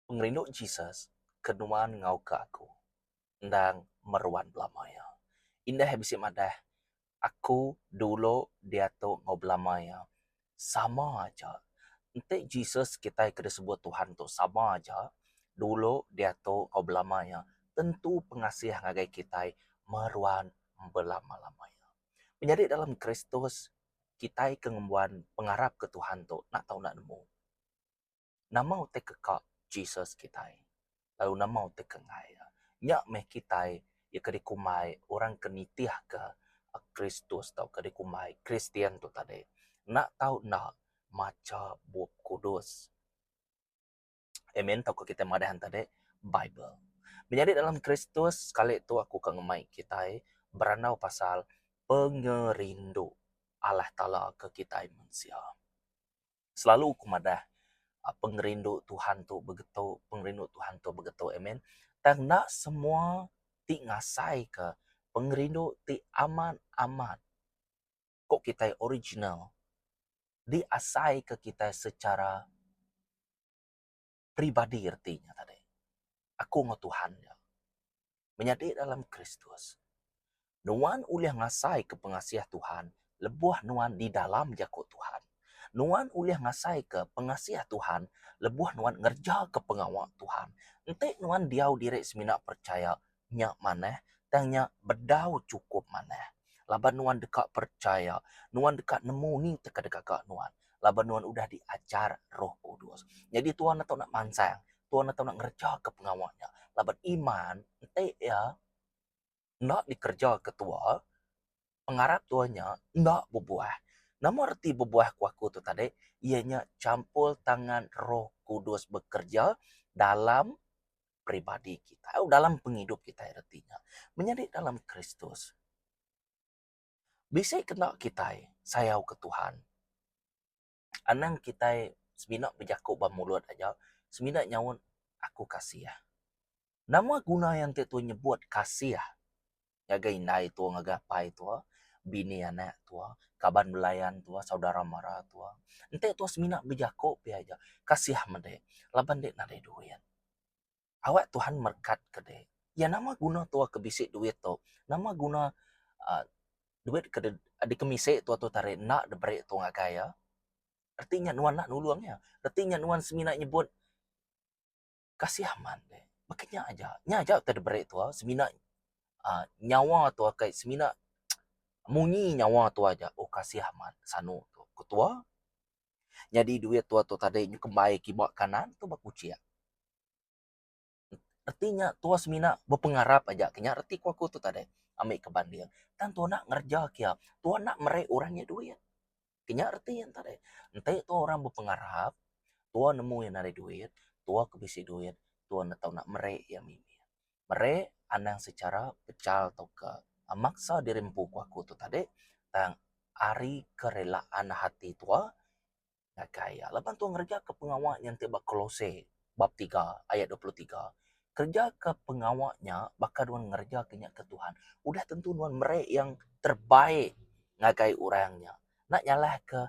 Pengerindu Jesus ke nuan enggau ke aku endang meruan belama iya. Indah iya bisi madah, Aku dulu, diatu enggau belama iya sama aja. Enti Jesus kitai ke disebut Tuhan tu sama aja, dulu, diatu enggau belama iya, tentu pengasih ngagai kitai meruan belama-lama iya. Menyadi dalam Kristus, kitai ke ngembuan pengarap ke Tuhan tu enda tau enda nemu. Nama utai ke ka Jesus kitai lalu nama utai ke enggai iya. Nya meh kitai iya ke dikumbai orang ke nitihka Kristus tauka dikumbai Kristian tu tadi enda tau enda macha Bup Kudus. Amen tauka kitai madah ne tadi Bible. Menyadi dalam Kristus sekali tu aku ka ngemai kitai berandau pasal pengerindu Allah Taala ke kitai mensia. Selalu ku madah pengerindu Tuhan tu begetu, pengerindu Tuhan tu begetu. Amen. Tang enda semua ti ngasaika pengerindu ti amat-amat ko kitai original diasaika kitai secara peribadi reti nya tadi. Aku enggau Tuhan nya. Menyadi dalam Kristus. Nuan ulih ngasaika pengasih Tuhan lebuh nuan di dalam jaku Tuhan. Nuan ulih ngasaika pengasih Tuhan lebuh nuan ngerejaka pengawa Tuhan. Enti nuan diau diri semina perchaya nya manah tang nya bedau chukup manah. Laban nuan deka perchaya, nuan deka nemu ni teka digaga nuan laban nuan udah diajar Roh Kudus. Nyadi tuan atu nak mansang, tuan atu nak ngerejaka pengawa nya laban iman enti iya enda dikereja ke tua, pengarap tua nya enda bebuah. Nama reti bebuah ku aku tu tadi? Iya nya champur tangan Roh Kudus bekereja dalam peribadi kitai, dalam pengidup kitai reti nya. Menyadi dalam Kristus. Bisi kena kitai sayau ke Tuhan. Anang kitai semina bejaku ba mulut aja, semina nyaut aku kasih. Nama guna iya enti tuan nyebut kasih ngagai indai tua ngagai apai tua, bini anak tua, kaban belayan tua, saudara mara tua. Enti tua semina bejaku pia aja, kasih meh deh laban deh nadai duit. Awak Tuhan merekat ke deh. Iya nama guna tua ke bisi duit tu? Nama guna uhh duit ke dikemisi tua tu tadi enda diberi tua ngagai iya? Reti nya nuan enda nulung iya. Reti nya nuan semina nyebut kasih amat deh. Baka nya aja. Nya aja utai diberi tua semina uhh nyawa tua kai semina munyi nyawa tua aja oh kasih amat sanu tu ku tua. Nyadi duit tua tu tadi nyukembai kiba kanan tu ba kuchik. Reti nya tua semina bepengarap aja ke nya reti ku aku tu tadi ambi ke banding. Tang tua enda ngereja kia, tua enda meri orang nya duit. Ke nya reti nya tadi. Enti tua orang bepengarap, tua nemu iya nadai duit, tua ke bisi duit, tua enda tau nak meri iya mimit. Meri anang secara pechal tauka maksa diri empu ku aku tu tadi tang ari kerelaan hati tua ngagai iya. Laban tua ngereja ke pengawa nya enti ba Kolose bab tiga ayat 23. Kereja ke pengawa nya baka nuan ngereja ke nya ke Tuhan. Udah tentu nuan meri yang terbaik ngagai orang nya. Enda nyalah ke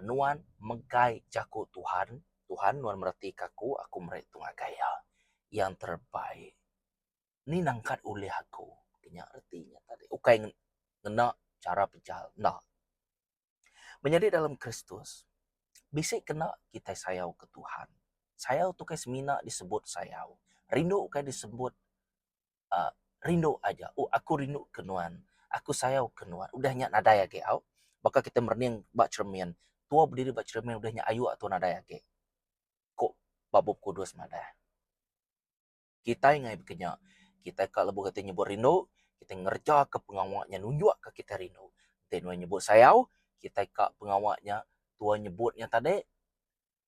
nuan megai jaku Tuhan, Tuhan nuan mereti ke aku, aku meri tu ngagai iya. Yang terbaik. Ni nangkat ulih aku. Nya reti nya tadi. Ukai ngena chara pejal. Enda. Menyadi dalam Kristus, bisi kena kitai sayau ke Tuhan. Sayau tu kai semina disebut sayau. Rindu kai disebut uhh rindu aja. Oh aku rindu ke nuan, aku sayau ke nuan. Udah nya nadai agi au. Baka kitai merening ba cheremin, tua bediri ba cheremin udah nya ayu tua nadai agi. Ku ba Bup Kudus madah. Kitai ngagai baka nya. Kitai ka lebuh kitai nyebut rindu, kitai ngerejaka pengawa nya nunjukka kitai rindu. Enti nuan nyebut sayau, kitai ka pengawa nya tuan nyebut nya tadi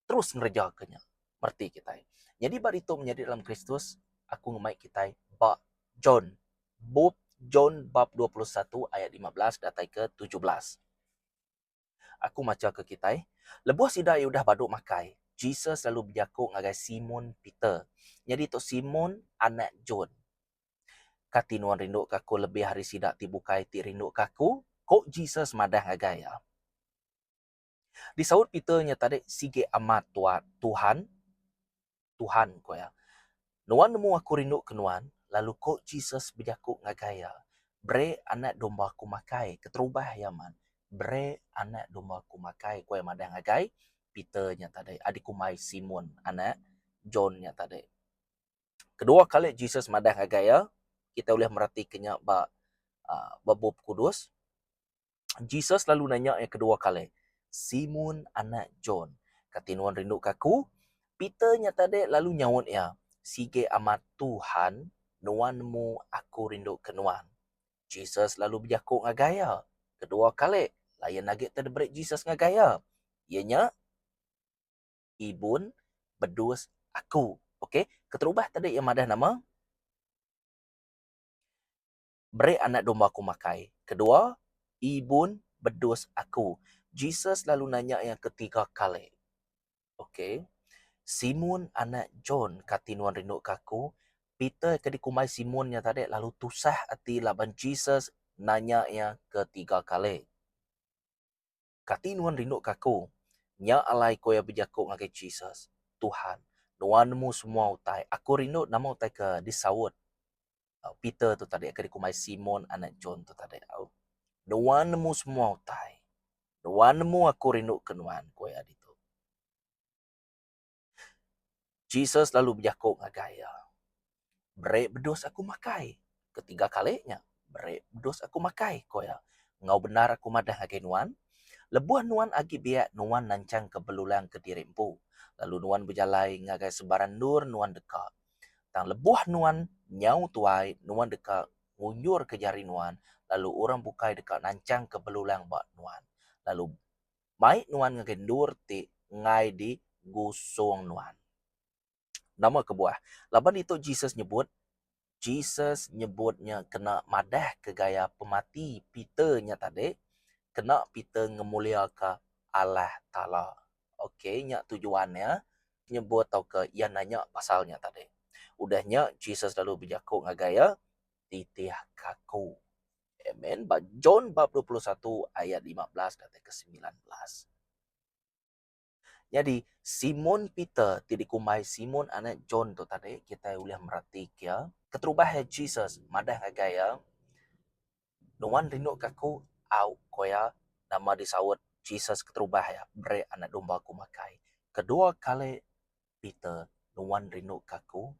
terus ngerejaka nya. Mereti kitai. Nyadi ba ditu menyadi dalam Kristus, aku ngemai kitai ba John. Bup John bab 21 ayat 15 datai ke 17. Aku macha ke kitai, lebuh sida iya udah badu makai, Jesus lalu bejaku ngagai Simon Peter. Nyadi tu Simon anak John. Kati nuan rinduka aku lebih ari sida ti bukai ti rinduka aku? Ku Jesus madah ngagai iya. Disaut Peter nya tadi, Sigi amat Tuhan. Tuhan, ku iya, Nuan nemu aku rinduka nuan, lalu ku Jesus bejaku ngagai iya, Beri anak domba aku makai. Keterubah iya man, Beri anak domba aku makai, ku iya madah ngagai Peter nya tadi, adi kumbai Simon anak John nya tadi. Kedua kali Jesus madah ngagai iya, kitai ulih meratika nya ba aaa ba Bup Kudus. Jesus lalu nanya iya kedua kali, Simon anak John, kati nuan rinduka aku? Peter nya tadi lalu nyaut iya, Sigi amat Tuhan, nuan nemu aku rinduka nuan. Jesus lalu bejaku ngagai iya kedua kali, lain agi ti diberi Jesus ngagai iya, iya nya ibun bedus aku. Okey, keterubah tadi iya madah nama? Beri anak domba aku makai. Kedua, ibun bedus aku. Jesus lalu nanya iya ketiga kali. Okey. Simon anak John, kati nuan rinduka aku? Peter ke dikumbai Simon nya tadi lalu tusah ati laban Jesus nanya iya ketiga kali. Kati nuan rinduka aku? Nya alai ku iya bejaku ngagai Jesus, Tuhan, nuan nemu semua utai. Aku rindu nama utai ke disaut Peter tu tadi ke dikumbai Simon anak John tu tadi. Nuan nemu semua utai. Nuan nemu aku rinduka nuan, ku iya ditu. Jesus lalu bejaku ngagai iya, Beri bedus aku makai. Ketiga kali nya, Beri bedus aku makai, ku iya. Enggau bendar aku madah ngagai nuan, lebuh nuan agi biak nuan nanchangka belulang kediri empu, lalu nuan bejalai ngagai sebarang endur nuan deka. Tang lebuh nuan nyau tuai, nuan deka ngunjurka jari nuan, lalu orang bukai deka nanchangka belulang ba nuan, lalu mai nuan ngagai endur ti enggai digusung nuan. Nama kebuah? Laban ditu Jesus nyebut, Jesus nyebut nya kena madahka gaya pemati Peter nya tadi, kena Peter ngemuliaka Allah Taala. Okey, nya tujuan iya nyebut tauka iya nanya pasal nya tadi. Udah nya Jesus lalu bejaku ngagai iya, Titihka aku. Amen. Ba John bab 21 ayat 15 datai ke 19. Nyadi, Simon Peter ti dikumbai Simon anak John tu tadi kitai ulih meratika iya. Keterubah iya Jesus madah ngagai iya, Nuan rinduka aku? Au, ku iya. Nama disaut Jesus keterubah iya, Beri anak domba aku makai. Kedua kali Peter, Nuan rinduka aku?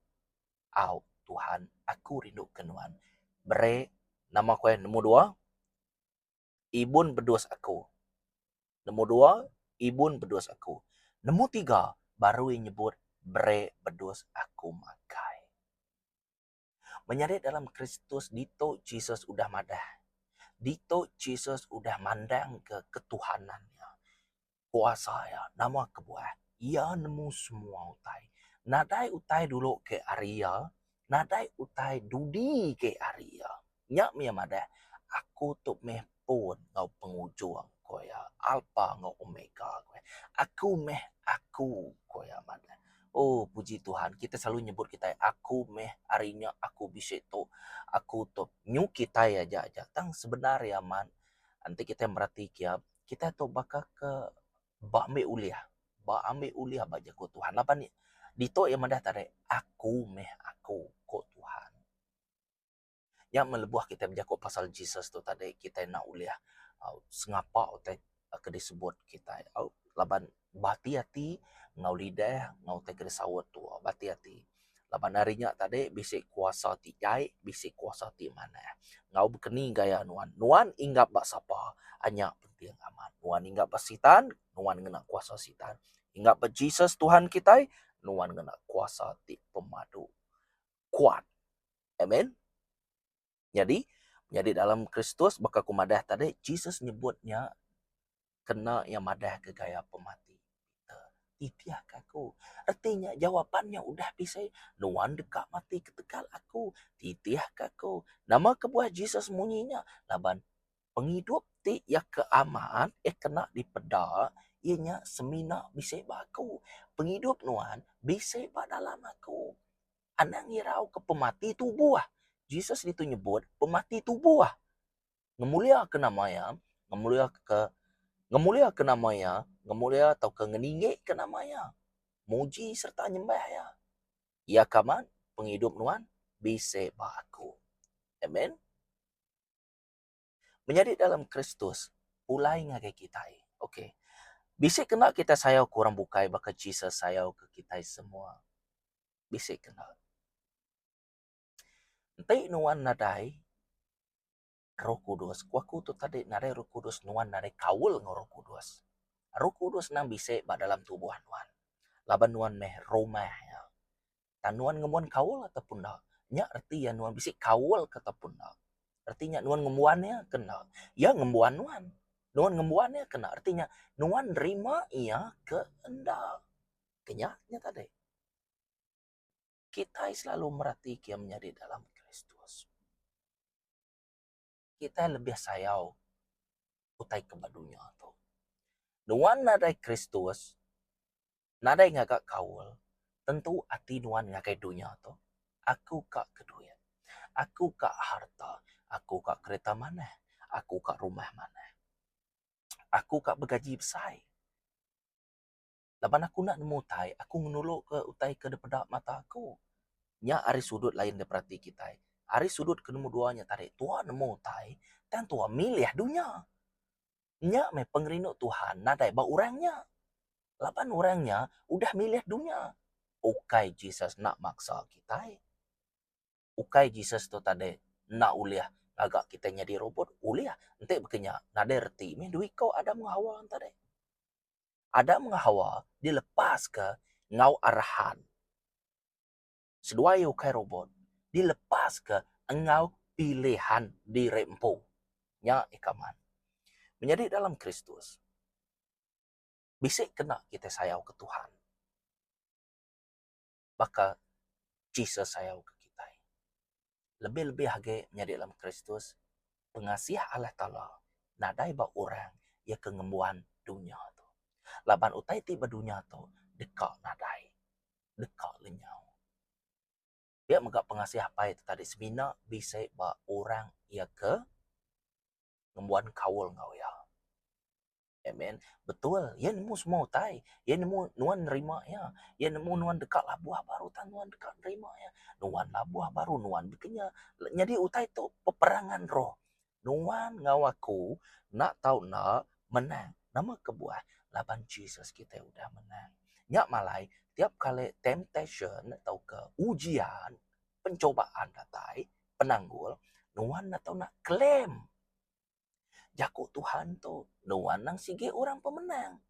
Au, Tuhan, aku rinduka Nuan. Beri, nama ku iya nemu dua? Ibun bedus aku. Nemu dua, ibun bedus aku. Nemu tiga, baru iya nyebut beri bedus aku makai. Menyadi dalam Kristus ditu Jesus udah madah. Ditu Jesus udah mandangka ketuhanan iya. Kuasa iya nama kebuah iya nemu semua utai. Nadai utai dulu ke ari iya, nadai utai dudi ke ari iya. Nya mih iya madah, aku tu meh pun enggau pengujung, ku iya, Alpa enggau Omega, ku iya. Aku meh aku, ku iya madah. Oh puji Tuhan, kitai selalu nyebut kitai aku meh ari nya aku bisi tu, aku tu. Nyu kitai aja aja tang sebenar iya amat enti kitai mereti kiya kitai tu baka ke ba ambi ulih, ba ambi ulih ba jaku Tuhan laban ditu iya madah tadi aku meh aku ku Tuhan. Nya meh lebuh kitai bejaku pasal Jesus tu tadi kitai enda ulih sengapa utai ke disebut kitai laban bati ati enggau lidah enggau utai ke disaut tu bati ati. Laban ari nya tadi bisi kuasa ti jai bisi kuasa ti manah. Enggau bekeni gaya nuan, nuan inggap ba sapa nya penting amat. Nuan inggap ba sitan nuan ngena kuasa sitan. Inggap ba Jesus Tuhan kitai nuan ngena kuasa ti pemadu kuat. Amen. Nyadi, menyadi dalam Kristus baka ku madah tadi, Jesus nyebut nya kena iya madah ke gaya pemati Peter. Titihka aku. Reti nya jawapan nya udah bisi. Nuan deka mati ketegal aku. Titihka aku. Nama kebuah Jesus munyi nya? Laban pengidup ti iya ke amat iya kena dipeda iya nya semina bisi ba aku. Pengidup nuan bisi ba dalam aku. Anang ngirauka pemati tubuh. Jesus ditu nyebut pemati tubuh. Ngemuliaka nama iya, ngemuliaka ngemuliaka nama iya, ngemulia tauka ngeninggika nama iya. Muji sereta nyembah iya. Iya ke amat, pengidup nuan bisi ba aku. Amen. Menyadi dalam Kristus pulai ngagai kitai. Ok. Bisi kena kitai sayau ke orang bukai baka Jesus sayau ke kitai semua. Bisi kena. Enti nuan nadai Roh Kudus, ku aku tu tadi nadai Roh Kudus nuan nadai kaul enggau Roh Kudus. Roh Kudus endang bisi ba dalam tubuh nuan laban nuan meh rumah iya. Tang nuan ngembuan kaul ataupun enda, nya reti iya nuan bisi kaul ke ataupun enda. Reti nya nuan ngembuan iya ke enda. Iya ngembuan nuan. Nuan ngembuan iya ke enda. Reti nya nuan nerima iya ke enda. Ke nya nya tadi. Kitai selalu merati ke menyadi dalam Kristus. Kitai lebih sayau utai ke ba dunya tu. Nuan nadai Kristus, nadai ngaga kaul, tentu ati nuan ngagai dunya tu. Aku ka ke duit, aku ka harta, aku ka kereta manah, aku ka rumah manah, aku ka begaji besai. Laban aku enda nemu utai, aku ngenuluka utai ke dipeda mata aku. Nya ari sudut lain diperati kitai. Ari sudut ke nemu dua nya tadi, tua nemu utai tang tua milih dunya. Nya meh pengerindu Tuhan nadai ba orang nya. Laban orang nya udah milih dunya. Ukai Jesus enda maksa kitai. Ukai Jesus tu tadi enda ulih ngaga kitai nyadi robot, ulih. Enti baka nya nadai reti meh dua iko Adam enggau Hawa tadi. Adam enggau Hawa dilepaska enggau arahan. Seduai ukai robot, dilepaska enggau pilihan diri empu. Nya ikaman. Menyadi dalam Kristus, bisi kena kitai sayau ke Tuhan. Baka Jesus sayau ke kitai. Lebih-lebih agi menyadi dalam Kristus, pengasih Allah Taala nadai ba orang iya ke ngembuan dunya tu. Laban utai ti ba dunya tu deka nadai, deka lenyau. Pia mega pengasih apai tu tadi semina bisi ba orang iya ke ngembuan kaul enggau iya. Amen. Betul, iya nemu semua utai. Iya nemu nuan nerima iya. Iya nemu nuan deka labuh baru tang nuan deka nerima iya. Nuan labuh baru nuan bekenya. Nyadi utai tu peperangan roh. Nuan enggau aku enda tau enda menang. Nama kebuah? Laban Jesus kitai udah menang. Nya malai tiap kali temptation tauka ujian, pencobaan datai, penanggul, nuan enda tau enda claim. Jaku Tuhan tu nuan nang sigi orang pemenang.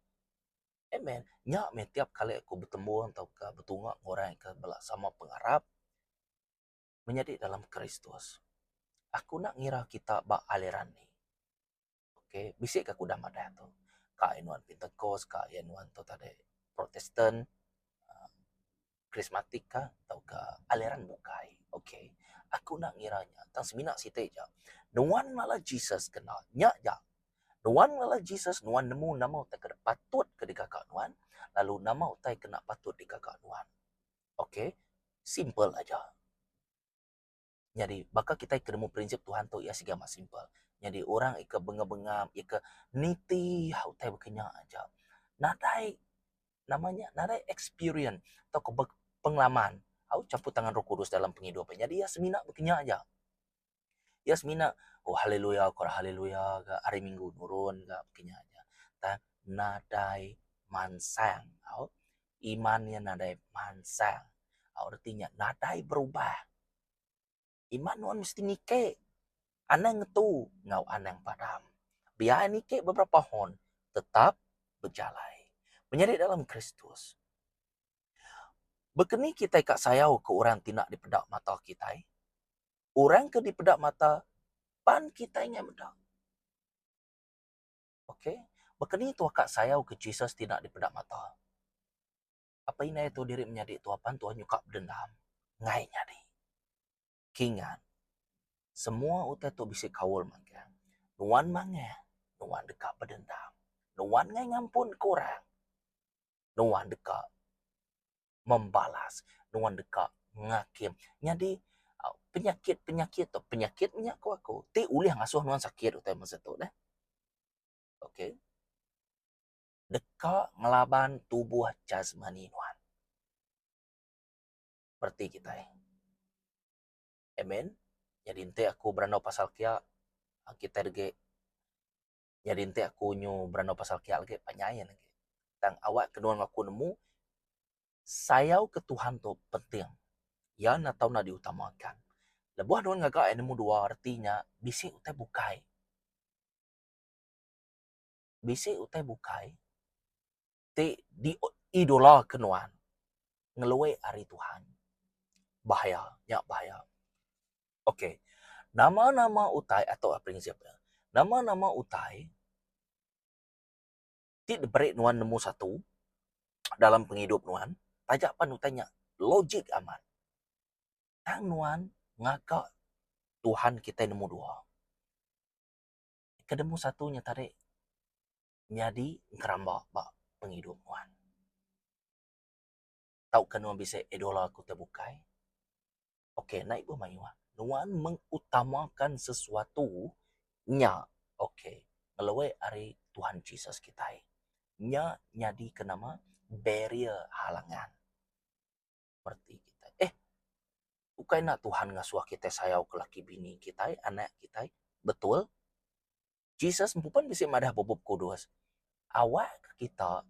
Amen. Nya meh tiap kali aku betembung tauka betunga enggau orang ke bela sama pengarap menyadi dalam Kristus. Aku enda ngira kita ba aliran ni. Okay, bisi ka aku udah madah tu. Ka iya nuan Pentecost, ka iya nuan tu tadi Protestant. Karismatik ka tauka aliran bukai ok aku enda ngira nya tang semina siti ja nuan ngelala Jesus kena nya ja nuan ngelala Jesus nuan nemu nama utai ke patut ke digaga nuan lalu nama utai ke enda patut digaga nuan ok simple aja. Nyadi baka kitai ke nemu prinsip Tuhan tu iya sigi amat simple. Nyadi orang ika benga-benga ika nitih utai baka nya aja. Nadai nama nya nadai experience tauka pengalaman au campur tangan roh kudus dalam pengidup iya. Nyadi iya semina baka nya aja. Iya semina oh haleluya ko haleluya ga hari minggu nurun ga baka nya aja. Tang nadai mansang au iman iya nadai mansang. Au reti nya nadai berubah. Iman nuan mesti nike. Anang ngetu enggau anang padam. Biar nike beberapa hon tetap bejalai. Menyadi dalam Kristus. Bekeni kitai ka sayau ke orang ti enda dipeda mata kitai? Orang ke dipeda mata pan kitai ngai meda. Ok. Bekeni tuah ka sayau ke Jesus ti enda dipeda mata? Apai indai tu diri menyadi tua pan tua nyuka bedendam enggai nyadi. Kingat, semua utai tu bisi kaul magang. Nuan mangah, nuan deka bedendam. Nuan enggai ngampun ke orang. Nuan deka membalas, nuan deka ngakim. Nyadi penyakit-penyakit tu, penyakit nya ku aku ti ulih ngasuh nuan sakit utai masa tu deh. Okay. Deka ngelaban tubuh jasmani nuan. Bereti kitai. Amen. Nyadi enti aku berandau pasal kia kitai degi nyadi enti aku nyu berandau pasal kia lagi panjai agi. Tang awak ke nuan aku nemu sayau ke Tuhan tu penting. Iya enda tau enda diutamakan. Lebuh nuan ngaga iya nemu dua reti nya bisi utai bukai. Bisi utai bukai ti diidolaka nuan ngelui ari Tuhan. Bahaya, nya bahaya. Okey, nama-nama utai atau prinsip iya, nama-nama utai ti diberi nuan nemu satu dalam pengidup nuan taja pan utai nya logik amat tang nuan ngaga Tuhan kitai nemu dua. Ke nemu satu nya tadi nyadi ngeramba ba pengidup nuan. Tauka nuan bisi idola ke utai bukai. Okey enda ibuh mayuh. Nuan mengutamakan sesuatu nya okey ngelui ari Tuhan Jesus kitai. Nya nyadi ke nama barrier halangan. Reti kitai eh ukai enda Tuhan ngasuh kitai sayau ke laki bini kitai anak kitai betul. Jesus empu pan bisi madah ba Bup Kudus, Awakka kita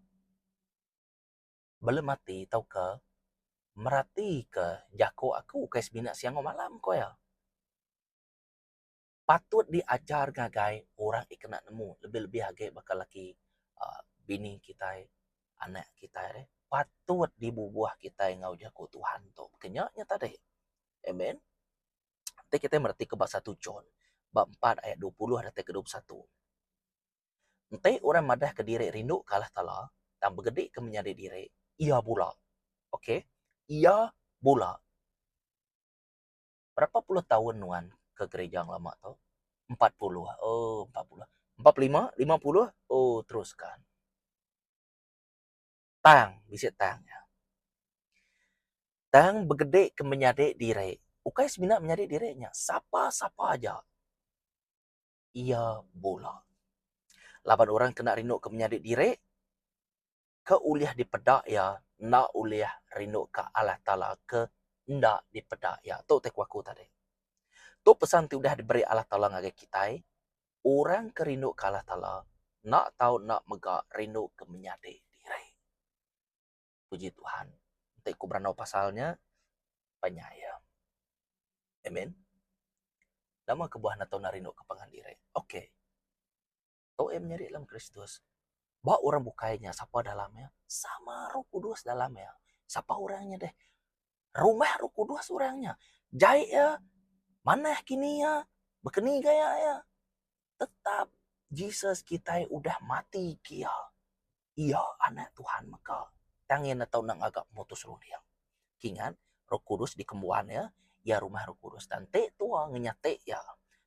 belemati tauka meratika jaku aku ukai semina siang enggau malam, ku iya. Patut diajar ngagai orang ti kena nemu lebih-lebih agi baka laki uhh bini kitai, anak kitai patut dibubuh kitai enggau jaku Tuhan tu. Ke nya nya tadi. Amen. Enti kitai meretika ba satu John ba empat ayat 20 datai ke 21. Enti orang madahka diri rinduka Allah Taala tang begedika menyadi diri, iya bula. Okey, iya bula. Berapa puluh taun nuan ke gereja ngelama tu? 40. Oh, 40. 45, 50. Oh, teruskan. Tang, bisi tang nya. Tang begede ke menyadi diri, ukai semina menyadi diri nya, sapa-sapa aja iya bula. Laban orang kena rindu ke menyadi diri, ke ulih dipeda iya enda ulih rindu ke Allah Taala ke enda dipeda iya. Tu ti ku aku tadi. Tu pesan ti udah diberi Allah Taala ngagai kitai, orang ke rindu ke Allah Taala enda tau enda mega rindu ke menyadi diri. Puji Tuhan. Enti ku berandau pasal nya, penyayang. Amen. Nama kebuah enda tau enda rindu ke pangan diri? Okey. Tu iya menyadi dalam Kristus. Ba orang bukai nya sapa dalam iya? Sama Roh Kudus dalam iya. Sapa orang nya deh? Rumah Roh Kudus orang nya. Jai iya, manah kini iya, bekeni gaya iya. Tetap Jesus kitai udah mati ke iya. Iya anak Tuhan mega. Tang iya enda tau enda ngaga pemutus runding. Kingat, Roh Kudus dikembuan iya, iya rumah Roh Kudus. Tang enti tua ngenyati iya,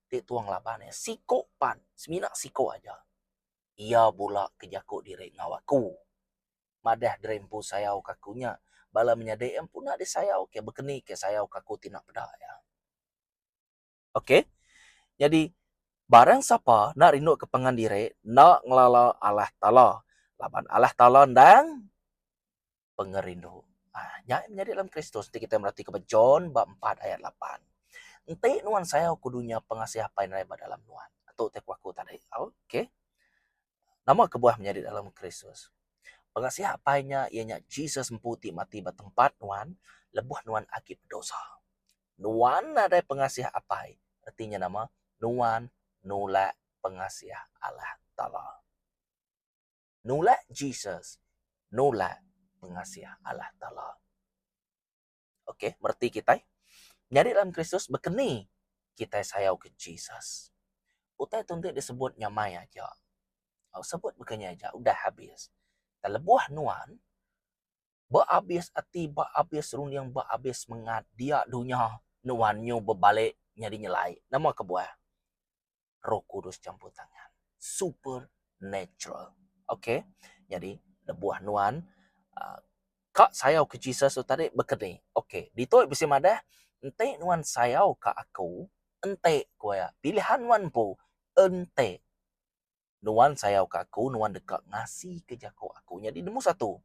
enti tua ngelaban iya, siku pan, semina siku aja, iya bula ke jaku diri enggau aku. Madah diri empu sayau ke aku nya, bala menyadi iya empu enda disayau ke, bekeni ke sayau ke aku ti enda peda iya. Okey. Nyadi barang sapa enda rindu ke pangan diri enda ngelala Allah Taala laban Allah Taala endang pengerindu. Ha nya menyadi dalam Kristus enti kitai mereti ke ba John ba empat ayat lapan. Enti nuan sayau ke dunya pengasih apai nadai ba dalam nuan. Tu ti ku aku tadi. Okey. Nama kebuah menyadi dalam Kristus? Pengasih apai nya iya nya Jesus empu ti mati ba tempat nuan lebuh nuan agi bedosa. Nuan nadai pengasih apai, reti nya nama? Nuan nulak pengasih Allah Taala. Nulak Jesus, nulak pengasih Allah Taala. Okey, mereti kitai. Nyadi dalam Kristus bekeni kitai sayau ke Jesus. Utai tu enti disebut nyamai aja. Au sebut baka nya aja udah habis. Tang lebuh nuan Beabis ati, beabis runding, beabis semengat dia dunya nuan nyu bebalik nyadi nyelai. Nama kebuah? Roh Kudus campur tangan. Super natural. Okay. Nyadi lebuh nuan uhh ka sayau ke Jesus tu tadi bekeni. Okay. Ditu bisi madah enti nuan sayau ka aku, enti ku iya, pilihan nuan empu enti. Nuan sayauka aku, nuan deka ngasika jaku aku. Nyadi nemu satu,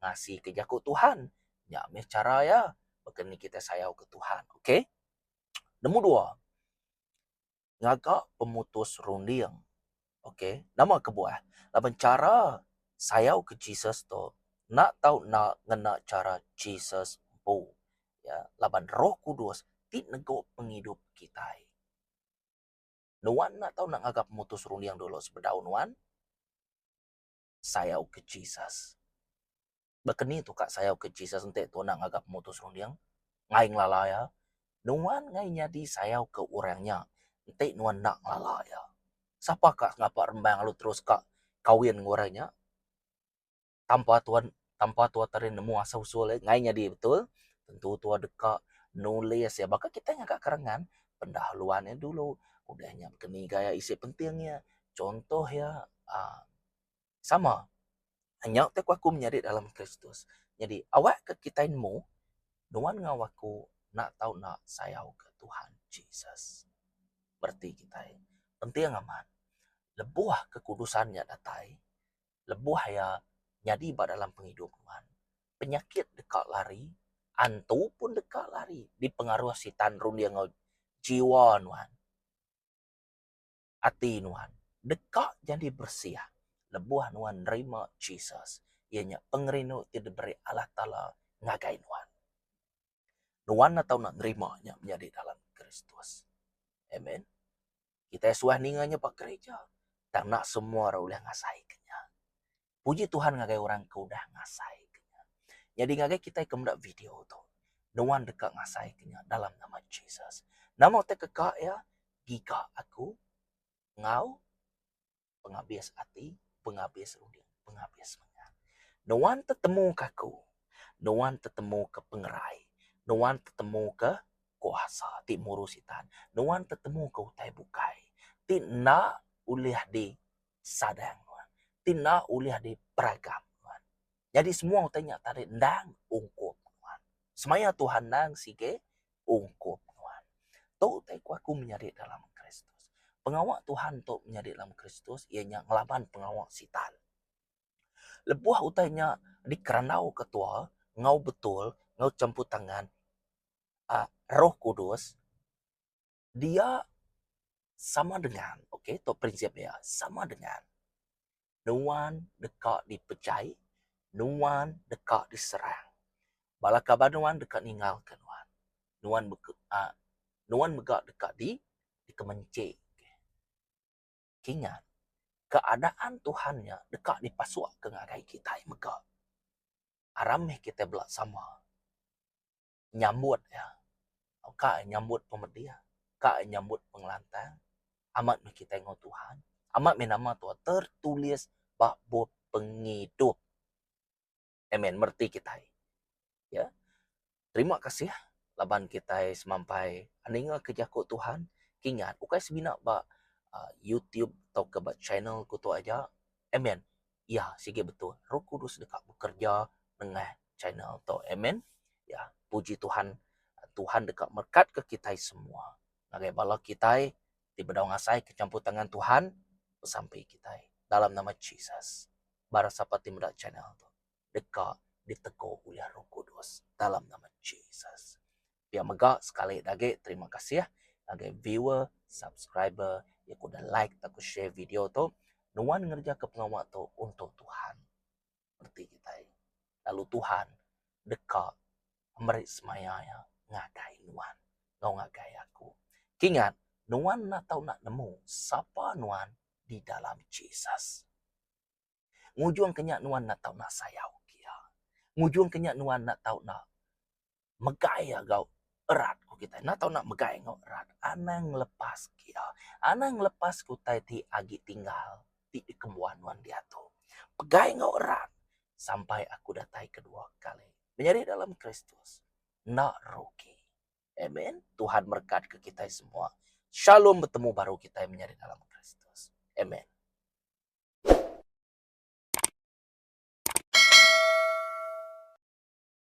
ngasika jaku Tuhan. Nya meh chara iya. Baka ni kitai sayau ke Tuhan. Okay. Nombor dua, ngaga pemutus runding. Okay, nama kebuah? Laban chara sayau ke Jesus tu enda tau enda ngena chara Jesus empu. Ya, laban Roh Kudus ti negu pengidup kitai. Nuan enda tau enda ngaga pemutus runding dulu sebedau nuan sayau ke Jesus. Baka ni tu ka sayau ke Jesus enti tu enda ngaga pemutus runding? Ngai ngelala iya. Nuan ngai nyadi sayau ke orang nya enti nuan enda ngelala iya. Sapa ka ngapa rembang lalu terus ka kawin enggau orang nya tanpa tuan tanpa tua tadi nemu asal usul iya ngai nyadi betul. Tentu tua deka nulis iya baka kitai ngaga kerangan pendahuluan iya dulu udah nya baka ni gaya isi penting iya contoh iya aaa sama. Nya ti ku aku menyadi dalam Kristus. Nyadi awak ke kitai nemu nuan enggau aku enda tau enda sayau ke Tuhan Jesus. Bereti kitai penting amat lebuh kekudusan nya datai lebuh iya nyadi ba dalam pengidup nuan penyakit deka lari antu pun deka lari dipengaruh sitan runding enggau jiwa nuan. Ati nuan deka nyadi bersih lebuh nuan nerima Jesus, iya nya pengerindu ti diberi Allah Taala ngagai nuan. Nuan enda tau enda nerima nya menyadi dalam Kristus. Amen. Kitai suah ninga nya ba gereja tang enda semua orang ulih ngasaika nya. Puji Tuhan ngagai orang ke udah ngasaika nya. Nyadi ngagai kitai ke meda video tu, nuan deka ngasaika nya dalam nama Jesus. Nama utai ke ka iya? Giga aku enggau pengabis ati, pengabis runding, pengabis semengat. Nuan tetemuka aku, nuan tetemuka pengerai, nuan tetemuka kuasa ti muru sitan, nuan tetemuka utai bukai ti enda ulih di sadang nuan, ti enda ulih diperagam nuan. Nyadi semua utai nya tadi endang ungkup nuan. Semaya Tuhan endang sigi ungkup nuan. Tu utai ku aku menyadi dalam Kristus. Pengawa Tuhan tu menyadi dalam Kristus iya nya ngelaban pengawa sitan. Lebuh utai nya dikerandau ke tua enggau betul enggau campur tangan aaa Roh Kudus dia sama dengan ok tu prinsip iya sama dengan nuan deka dipejai nuan deka diserang bala kaban nuan deka ninggalka nuan nuan aaa nuan mega deka di dikemenchi. Kingat keadaan Tuhan nya deka dipasukka ngagai kitai mega. Aram meh kitai bela sama. Nyambut iya. Ka iya nyambut pemedih, ka iya nyambut pengelantang. Amat meh kitai enggau Tuhan. Amat meh nama Tuhan tertulis ba bup pengidup. Amen. Mereti kitai. Ya. Terima kasih laban kitai semampai ninga ke jaku Tuhan. Kingat ukai semina ba aaa YouTube tauka ba channel ku tu aja. Amen. Ya sigi betul Roh Kudus deka bekerja nengah channel tu. Amen. Ya, puji Tuhan. Tuhan deka merekatka kitai semua. Ngagai bala kitai ti bedau ngasaika campur tangan Tuhan, besampi kitai dalam nama Jesus. Barang sapa ti meda channel tu deka ditegu ulih Roh Kudus dalam nama Jesus. Pia mega sekali da agi terima kasih ngagai viewer, subscriber iya ke udah like tauka share video tu. Nuan ngerejaka pengawa tu untuk Tuhan. Reti kitai lalu Tuhan deka meri semaya iya ngagai nuan enggau ngagai aku. Kingat nuan enda tau enda nemu sapa nuan di dalam Jesus. Ngujung ke nya nuan enda tau enda sayau ke iya. Ngujung ke nya nuan enda tau enda megai iya enggau erat ku kitai. Enda tau enda megai enggau erat. Anang ngelepas ke iya. Anang ngelepas ke utai ti agi tinggal ti dikembuan nuan diatu. Pegai enggau erat sampai aku datai kedua kali. Menyadi dalam Kristus enda rugi. Amen. Tuhan merekat ke kitai semua. Shalom betemu baru kitai menyadi dalam Kristus. Amen.